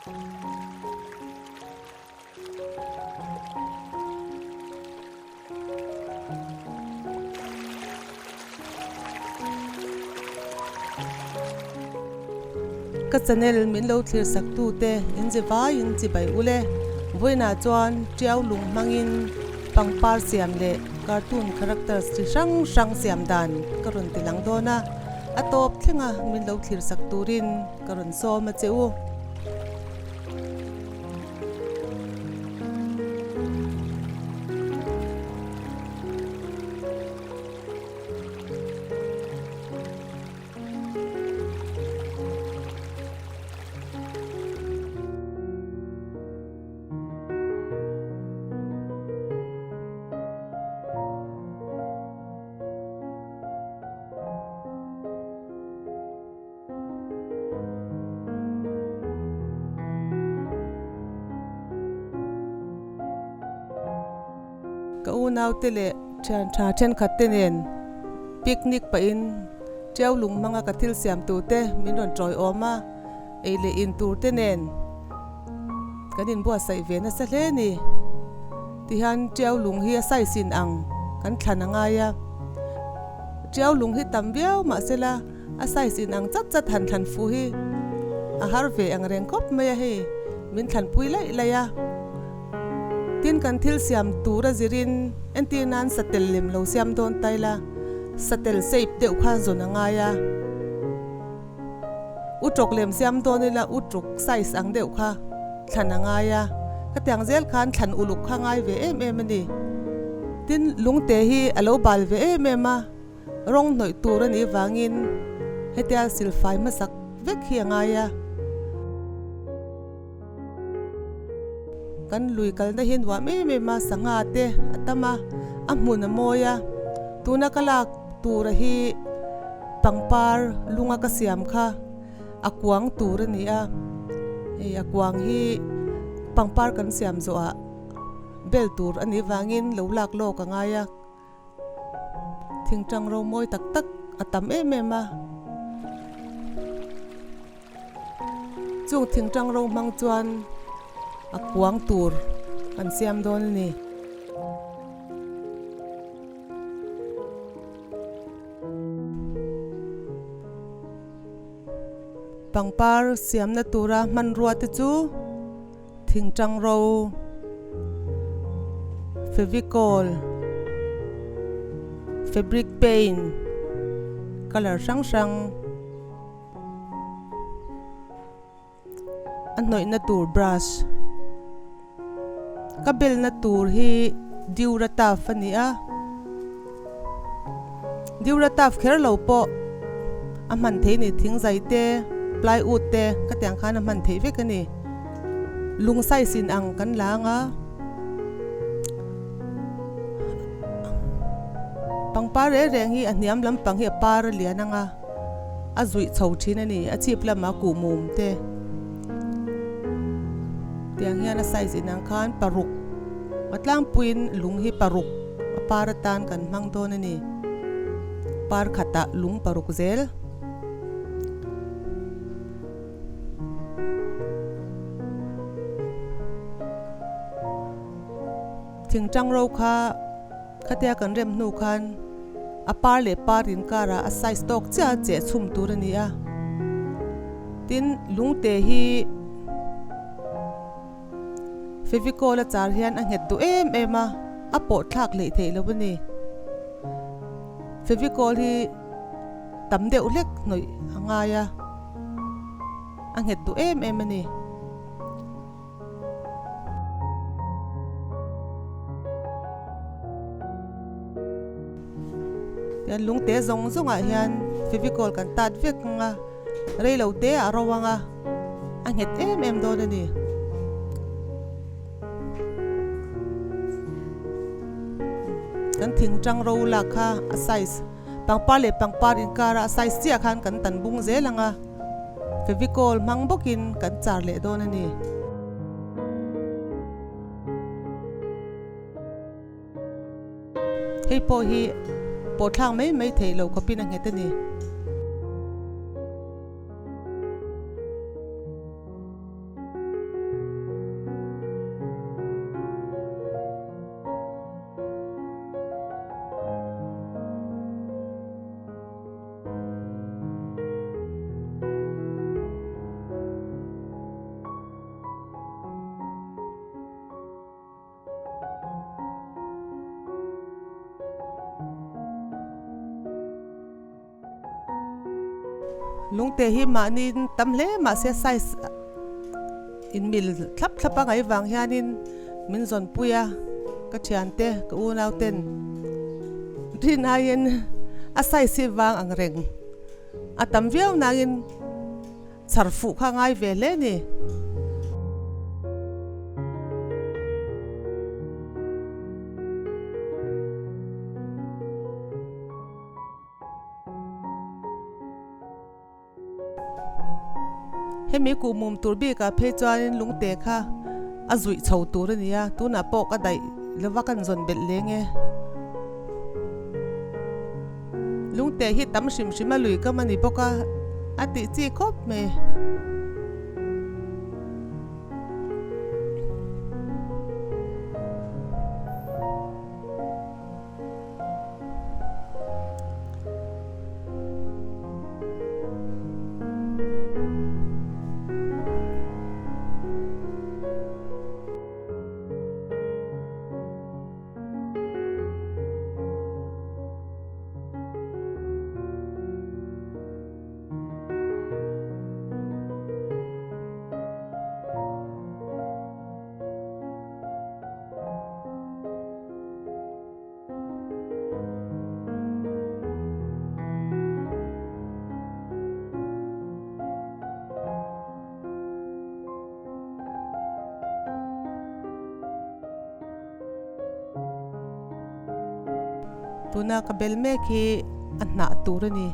Ka channel min lo thlir sak tu te in ze vaiin chibai ule. Vawiinah chuan tiau lung hmangin pangpar siam leh cartoon characters chi hrang hrang siam dan ka rawn ti lang dawn a, a tawp thlenga min lo thlir sak turin ka rawn sawm a che u. Ka unaute leh thian tha thenkhat te nen picnic pahin tiau lung hmanga ka thil siam tur te min rawn tawiawm a, ei leh in tur te nen kan inbuatsaih ve nasa hle a ni. Tihian tiau lung hi a size in ang kan thlan a ngai a, tiau lung hi tam viau mahsela a size in ang chat chat han thlan fuh hi a har ve ang reng khawp mai a hei min thlanpui laih laih a tin kan thil siam tur a zirin entir nan satel lem lo siam dawn ta ila satel shape deuh kha zawn a ngai a utrawk lem siam dawn ila utrawk size ang deuh kha thlan a ngai a khatiang zel khan thlan uluk kha ngai ve em em a ni tin lungte hi a lo bal ve em em a. Rawng hnawih tur a nih vangin hetia silfai hmasak vek hi a ngai a. Kan lui kalna hi nuam em em a, sangha te a tam a, a hmun a mawi a. Tuna ka lak tura hi pangpar lunga ka siam kha a kuang tur a ni a. Hei a kuang hi pangpar kan siam zawhah bel tur a nih vangin lo lak lawk a ngai a. Thingtang ro mawi tak tak a tam em em a, chung thingtang ro hmang chuan a kuang tur kan siam dawn a ni. Pangpar siamna tura hmanrua te chu. Thingtang ro, Fevicol, fabric paint, colour hrang hrang a hnawihna tur brush ka belna tur hi Durataf a ni a, Durataf kher lo pawh a hman theih a ni thingzai te plywood te khatiang khan a hman theih vek a ni. Lung size in ang kan la anga pangpar reng reng hi a hniam lampang hi a par a lian anga a zuih chho thin a ni a chhip lamah kuhmum te tiang hian a size in ang khan paruk a tlangpuiin lung hi paruk a par atan kan hmang dawn a ni par khatah lung paruk zel. Thingtang ro kha khatia kan rem hnu khan a par leh par inkarah a size tawk chiah a cheh chhum tur a ni a, tin lungte hi Fevicol a char hian a nghet duh em em a, a pawh thlak hleih theih lo a ni. Fevicol hi tam deuh hlek hnawih a ngai a, a nghet duh em em a ni. Tian lungte zawng zawngah hian Fevicol kan tat vek ang a, rei lo te a ro ang a, a nghet em em dawn a ni. Kan thingtang ro lak kha a size pangpar leh pangpar inkara a size chiah khan kan tan bung zel ang a, Fevicol hmang bawkin kan char leh dawn a ni. Hei pawh hi pawhthlak mai mai theih loh khawpin a nghet a ni. Lungte hi mahni tam hle mahse size inmil thlap thlap a ngaih vang hianin min zawnpui a, ka thiante ka unau ten rin aiin a size hi vang ang reng a tam viau nangin chhar fuh kha ngai ve hle a ni. Hemi kuhmum tur bikah phei chuanin lungte kha a zuih chho tur a ni a, tunah pawh ka daih lova kan zawn belh leng e. Lungte hi tam hrim hrim a lui kam a ni bawk a, a tih chi khawp mai. Tuna ka bel mek hi a hnah tur a ni.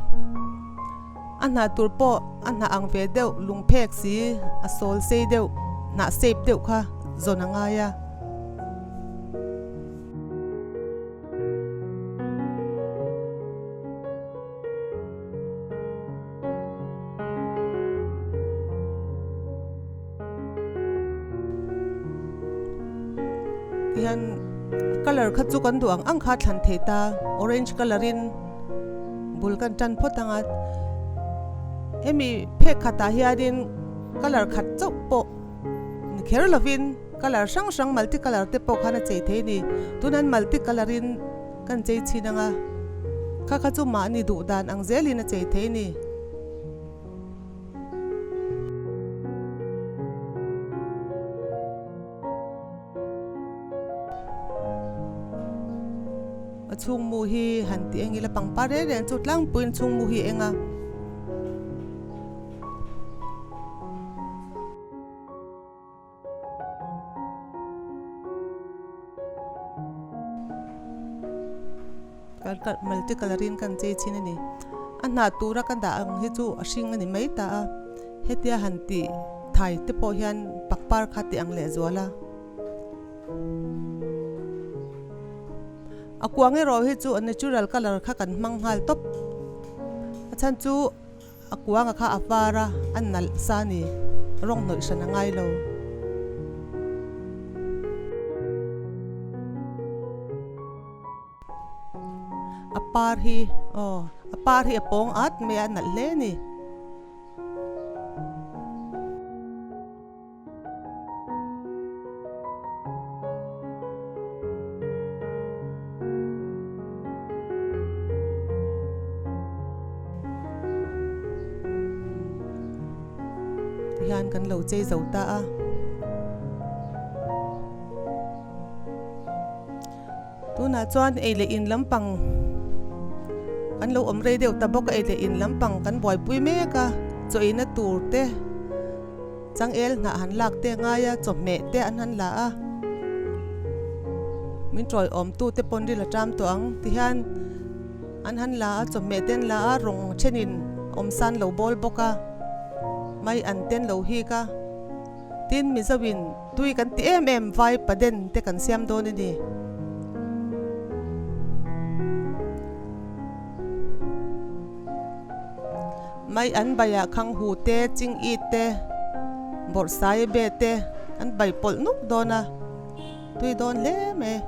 A hnah tur pawh a hnah ang ve deuh lungphek si a sawl sei deuh hnah shape deuh kha zawn a ngai a. Tihian colour kha chu kan duh ang ang kha a thlan thei ta orange colour in bul kan tan phawt ang a hemi phek khatah hianin colour khat chauh pawh ni kher lovin colour hrang hrang multi colour te pawh khan a chei thei a ni tunah hian multi colour in kan chei chhin ang a kha kha chu mahni duh dan ang zelin a chei thei a ni. A chhung mu hi han tih eng ila pangpar reng reng chu tlangpuiin chhung mu hi eng a. Multi colour in kan chei chin a ni a hnah tura ka dah ang hi chu a hring a ni mai ta a hetia han tih thai te pawh hian pakpar kha tih ang leh zual a a kuang erawh hi chu a natural colour kha kan hmang nghal tawp a chhan chu. A kuanga kha a var a, a nalh sa a ni. Rawng hnawih hran a ngai lo. A par hi, aw, a par hi a pawng at mai a, a nalh hle a ni. Hian kan lo chei zo ta a. Tunah chuan ei leh in lampang kan lo awm rei deuh ta bawk a, ei leh in lampang kan buaipui mek a, chaw eina tur te changel hnah han lak te a ngai a, chawhmeh te an han la a, min tawiawm tu te pawn ril a ṭam tawh ang tihian an han la a, chawhmeh te an la a, rawng thenin awmsan lo bawl bawk a, mai an ten lo hik a. Tin, Mizoin tui kan ti em em vai paden te kan siam dawn a ni. Mai an baiah khang hu te, ching it te, bawrhsai be te an bai pawlh nuk dawn a, tui dawn hle mai.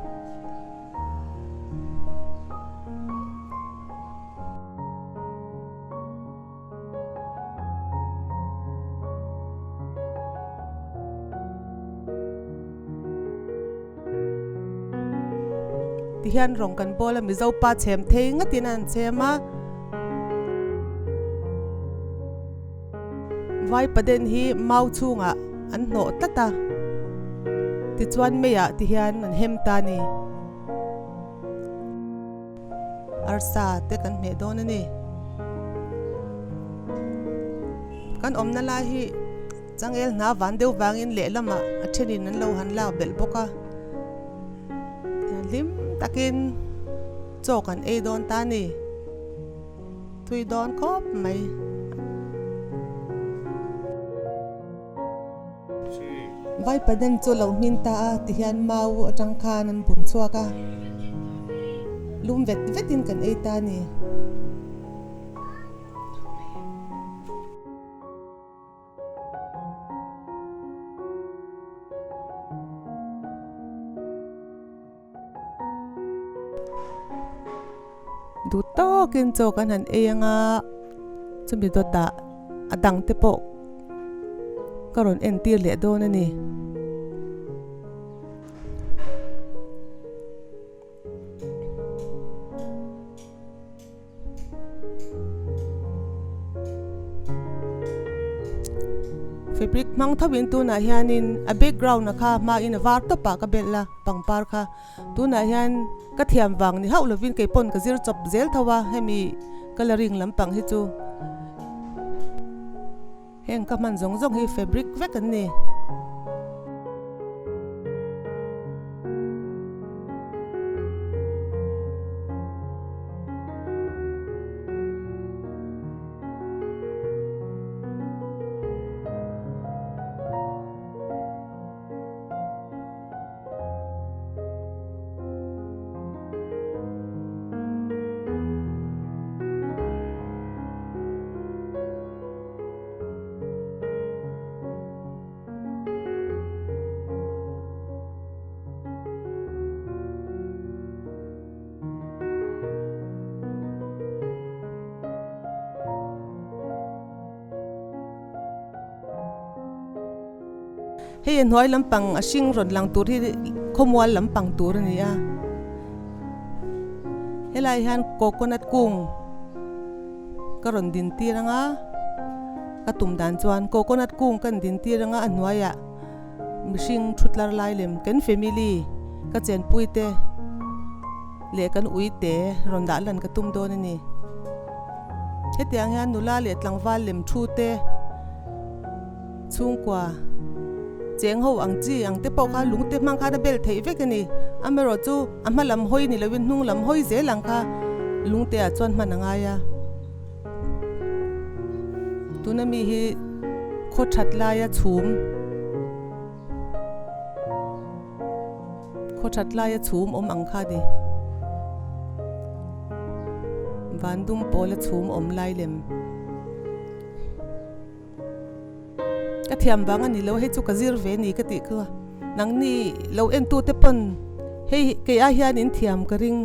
Tihian rawng kan bawl a Mizo pa chhem thei ngatin a han chhem a. Vaipaden hi mau chhungah an hnawh tlat a, tichuan meiah ti hian an hem ta a ni. Arsa te kan hmeh dawn a ni. Kan awmna lai hi changel hna van deuh vangin lehlamah a thenin an lo han lak belh bawk a, hlim takin chaw kan ei dawn ta a ni. Tui dawn khawp mai. Vaipaden chu lo hmin ta a tihian mau atang khan an bun chhuak a, lum vet vetin kan ei ta a ni. Duh tawkin chaw kan han ei anga chumi dawtah a dang te pawh ka rawn entir leh dawn a ni. Fabric hmang tho in tunah hianin a background a kha hmain a var tawp ah ka belh a pangpar kha tunah hian ka thiam vang ni hauh lovin kei pawn ka zir chawp zel tho a hemi colouring lampang hi chu heng ka hman zawng zawng hi fabric vek an ni. Hei a hnuai lampang a hring rawn lang tur hi khawmual lampang tur a ni a helai hian coconut kung ka rawn din tir ang a ka tum dan chuan coconut kung ka din tir ang a a hnuaiah mihring thutlar lai lem kan family ka chenpui te leh kan ui te rawn dah lan ka tum dawn a ni. Hetiang hian nula leh tlangval lem thu te chhungkua cheng ho ang chi ang te pawh kha lung te hmang khan a bel theih vek a ni. Amaherawh chu a hma lam hawi ni loin hnung lam hawi zel ang kha lung te ah chuan hman a ngai a. Tuna mi hi khaw that laia chhum Khaw that laia chhum awm ang kha ni. Van dum pawla chhum awm lai lem. Ka thiam vang a ni lo, hei chu ka zir ve ni ka tih kha. Nangni lo entute pawn hei kei ai hian in thiam ka ring.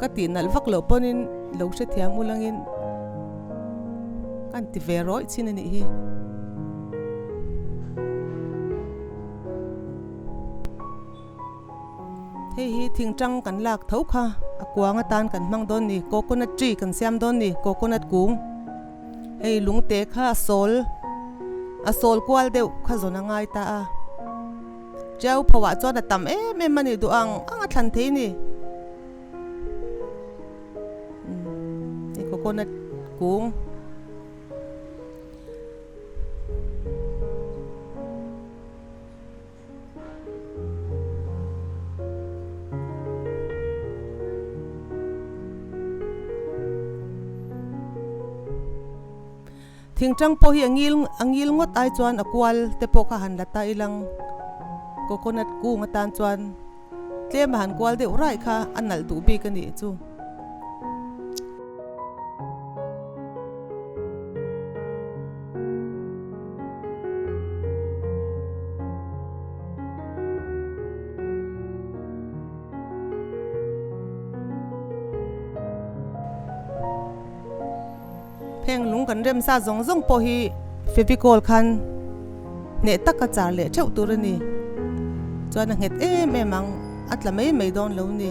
Ka tih nalh vak loh pawnin lo hrethiam ulangin kan ti ve rawih chin a nih hi. Hei hi thingtang kan lak tho kha a kuang atan kan hmang dawn ni coconut tree kan siam dawn ni coconut kung hei lungte kha a sawl a sawl kual deuh kha zawn a ngai ta a. Cheu pho ah chuan a tam em em a ni duh ang ang a thlan thei ni. Hei coconut kung. Thingtang pawh hi a ngil a ngil ngawt ai chuan a kual te pawh kha han la ta ilang coconut kung atan chuan tlem a han kual deuh raih kha a nalh duh bik a nih chu. Heng lung kan rem sa zawng zawng pawh hi Fevicol khan hneh taka char leh theuh tur a ni. Chuan a nghet em em ang, a tla mai mai dawn lo ni.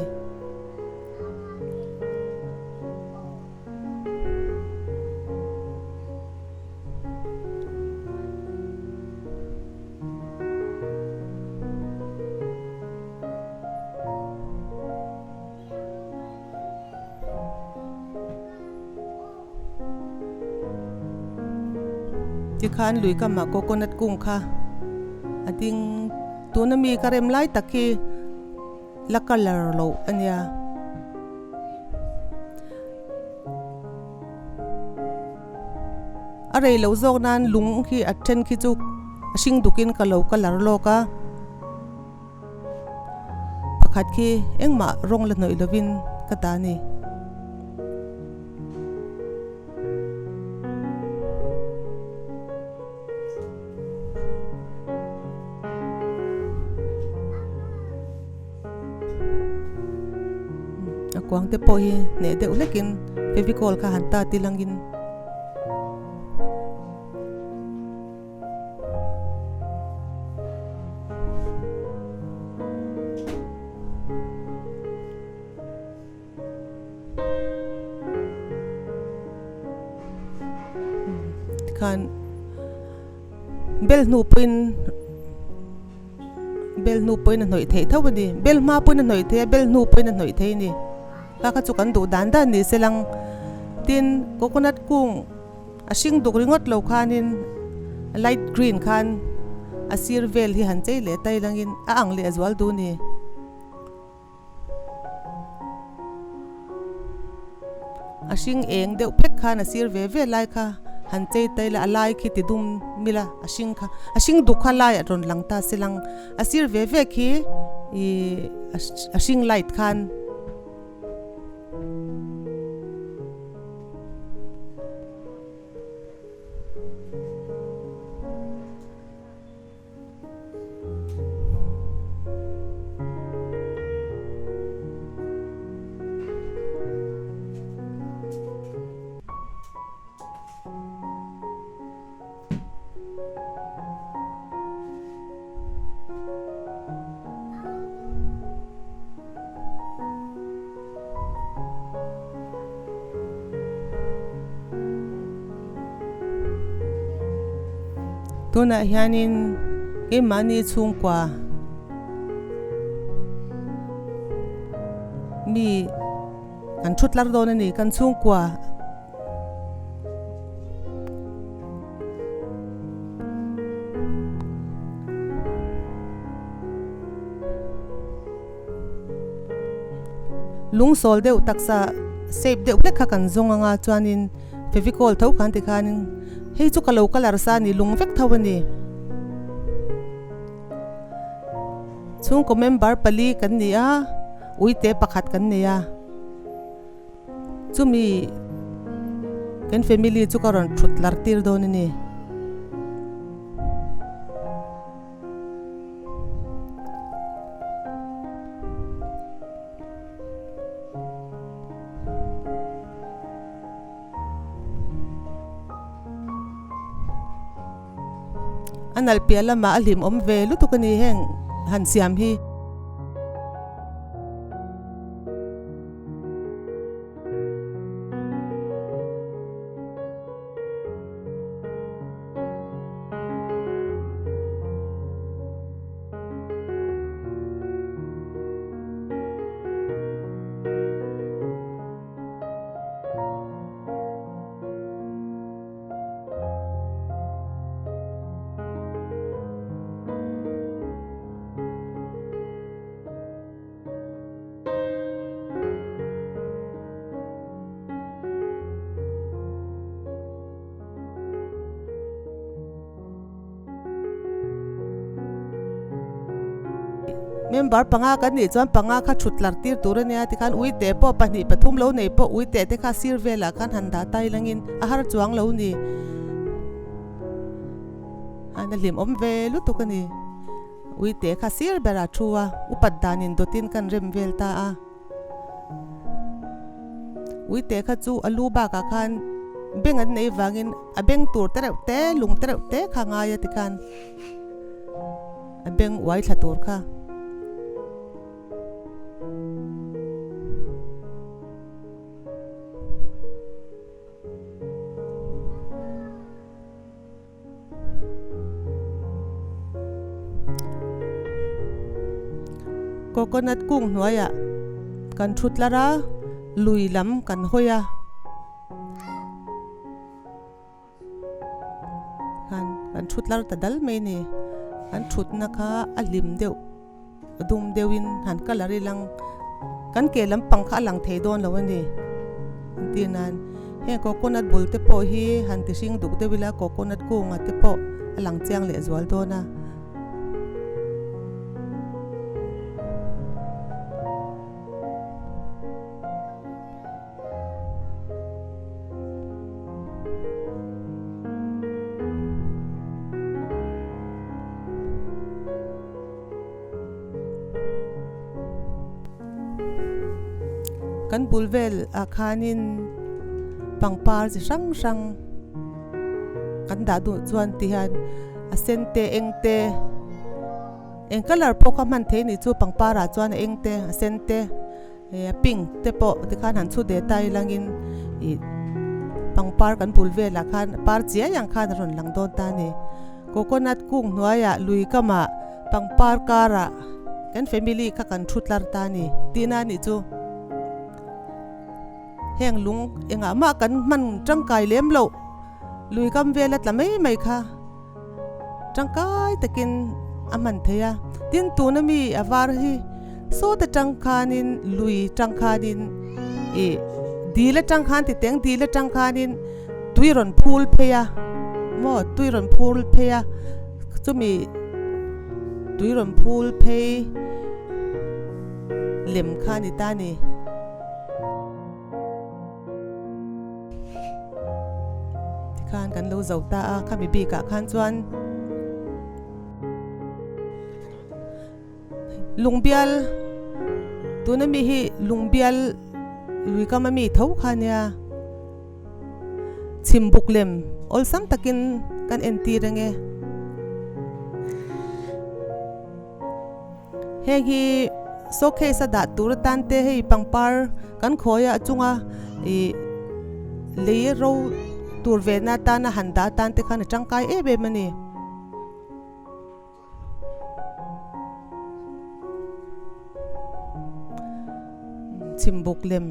Tikhan lui kamah coconut kung kha a ding tuna mi ka rem lai tak hi la colour loh a nia. A rei loh zawk nan lung khi a then khi chu a hring dukin ka lo colour lawk a. Pakhat khi engmah rawng la hnawih lovin ka ta a ni. A kuang te pawh hi hneh deuh hlekin fevicol kha han tat ilangin. Tikhan bel hnu pawhin bel hnu pawhin a hnawih theih tho a ni bel hma pawhin a hnawih thei a bel hnu pawhin a hnawih thei a ni kha kha chu kan duh dan dan ni se lang tin coconut kung A hring duk ringawt lo khanin light green khan a sir vel hi han chei leh ta ilangin a ang leh zual duh ni. A hring eng deuh phek khan a sir ve ve lai kha han chei ta ila a lai khi ti dum mila a hring kha a hring duk kha laiah rawn lang ta se lang a sir ve ve khi ih a hring light khan. Tunah hianin keimahni chhungkua mi kan thut tlar dawn a ni kan chhungkua. Lungsawl deuh taksa shape deuh hlek kha kan zawng anga chuanin fevicol tho khan tikhanin hei chu ka lo colour sa a ni lung vek tho a ni. Chhungkaw member pali kan ni a uite pakhat kan nei a. Chumi kan family chu ka rawn thut lar tir dawn a ni. A nalh piah lamah a hlimawm ve lutuk a ni heng han siam hi. Member panga kan nih chuan panga kha thut tlar tir tur a nia tikhan uite pawh pahnih pathum lo nei pawh uite te kha sir velah khan han dah ta ilangin a har chuang lo ni. A na hlimawm ve lutuk a ni. Uite kha sir berah thu a, upat danin dawtin kan rem vel ta a. Uite kha chu a lu bakah khan beng an nei vangin a beng tur te reuh te, lung te reuh te kha ngai a tikhan a beng uai thla tur kha. Coconut kung hnuaiah kan thu tlar a lui lam kan hawi a. Kan thu tlar ta dal mai ni. An thutna kha a hlim deuh dum deuhin han colour i lang kan ke lampang kha a lang thei dawn lo a ni. Entir nan heng coconut bul te pawh hi han ti hring duk deuh ila coconut kunga te pawh a lang chiang leh zual dawn a. Kan bul vel ah khanin pangpar chi hrang hrang kan dah duh chuan ti hian a sen te eng te eng colour pawh kha hman thei a nih chu pangpar ah chuan a eng te a sen te. He a pink te pawh tikhan han chhut ve ta ilangin ih pangpar kan bul velah khan par chiai ang khan a rawn lang dawn ta a ni. Coconut kung hnuaiah lui kamah pangpar karah kan family kha kan thu tlar ta a ni tihna a nih chu. Heng lung engah mah kan hman tangkai lem loh lui kam vela tla mai mai kha. Tangkai takin a hman thei a, tin tuna mi a var hi sawt atang khanin lui tang khanin ih dil atang khan ti teng dil atang khanin tui rawn phul phei a maw tui rawn phul phei a chumi tui rawn phul phei lem kha a ni ta a ni. Tikhan kan lo zo ta a, khami bikah khan chuan lungbial tuna mi hi lungbial lui kam ami tho kha nia chhim buk lem awlsam takin kan entir ange. Heng hi showcase a dah tur atan te hei pangpar kan khawi a chunga ih lei ro tur ve na atana han dah atan te khan a tangkai em em a ni. Chhimbuk lem.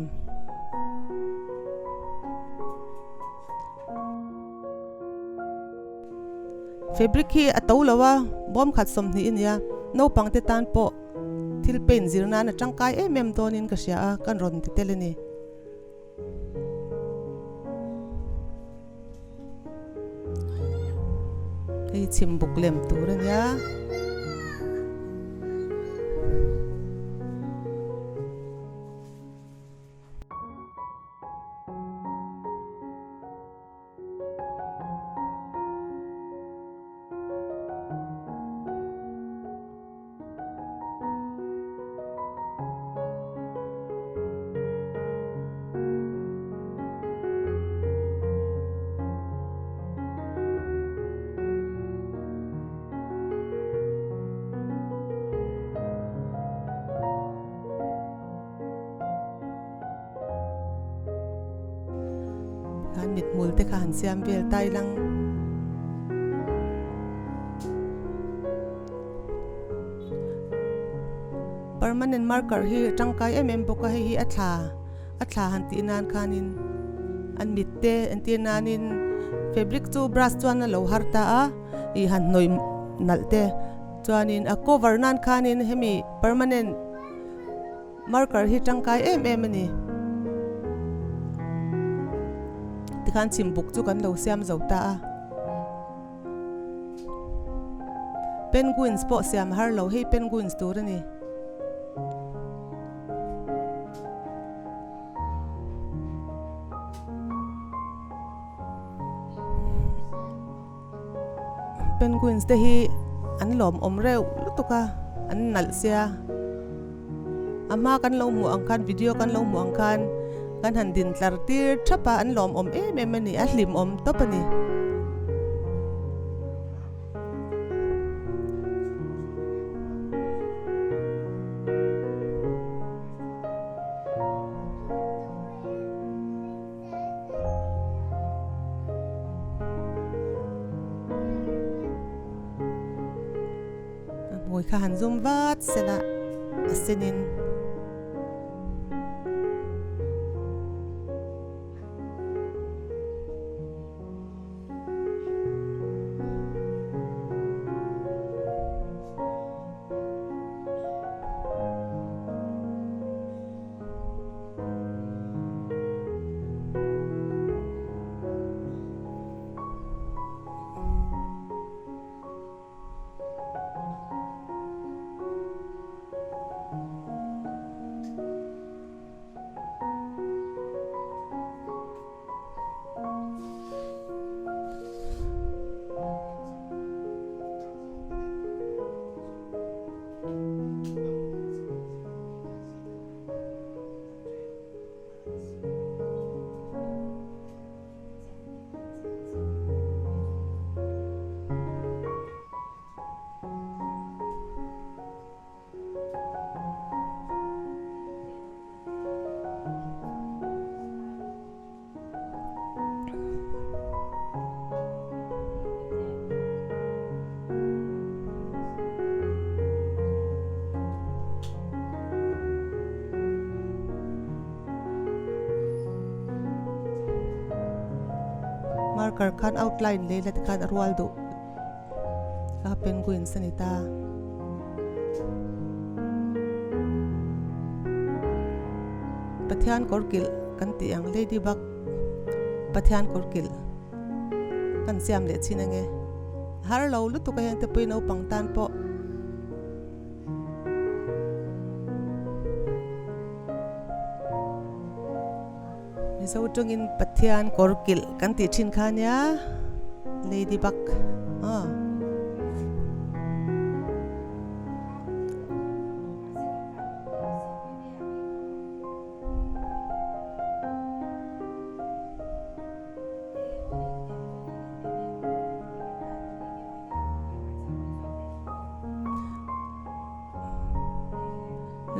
Fabric hi a to lo a, bawm khat 20 a nia, naupang te tan pawh thil paint zir nan a tangkai em em dawnin ka hria a, kan rawn ti tel a ni. Hei chhim buk lem tur a nia. Khan mithmul te kha han siam vel tai lang. Permanent marker hi tangkai em em bawk a hei hi a thla a thla han tih nan khanin an mit te entir nanin fabric chu brush chuan a lo har ta a ih han hnawih nalh te chuanin a cover nan khanin hemi permanent Marker hi tangkai em em a ni. Tikhan chhimbuk chu kan lo siam zo ta a. Penguins pawh siam har lo hei penguins tur a ni. Penguins te hi an lawmawm reuh lutuk a an nalh sia a hma kan lo hmuh ang khan video kan lo hmuh ang khan kan han din tlar tir thap a an lawmawm em em a ni a hlimawm tawp a ni. A hmui kha han zum vat sela a senin. Marker khan outline lei la tikhan a rual duh a penguins a ni ta. Pathian kawr kilh kan tih ang ladybug Pathian kawr kilh kan siam leh chin ange har lo lutuk a heng te pawhin naupang tan pawh. Mizo tawngin Pathian kawr kilh kan tih thin kha nia Ladybug aw.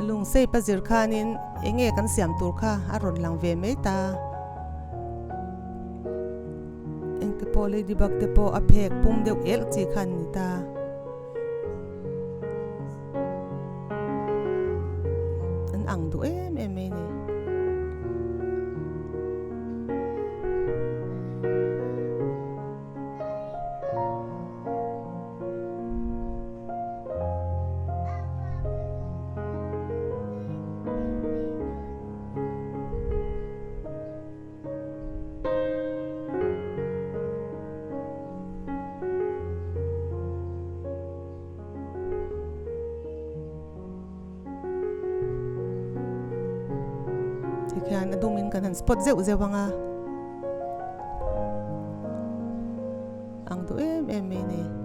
Lungsei pa zir khanin eng nge kan siam tur kha a rawn lang ve mai ta. Engte pawh ladybug te pawh a phek pum deuh elh chi khan ni ta. An ang duh em em mai ni. Tikhian a dumin kan han spot zeuh zeuh ang a. Ang duh em em mai ni.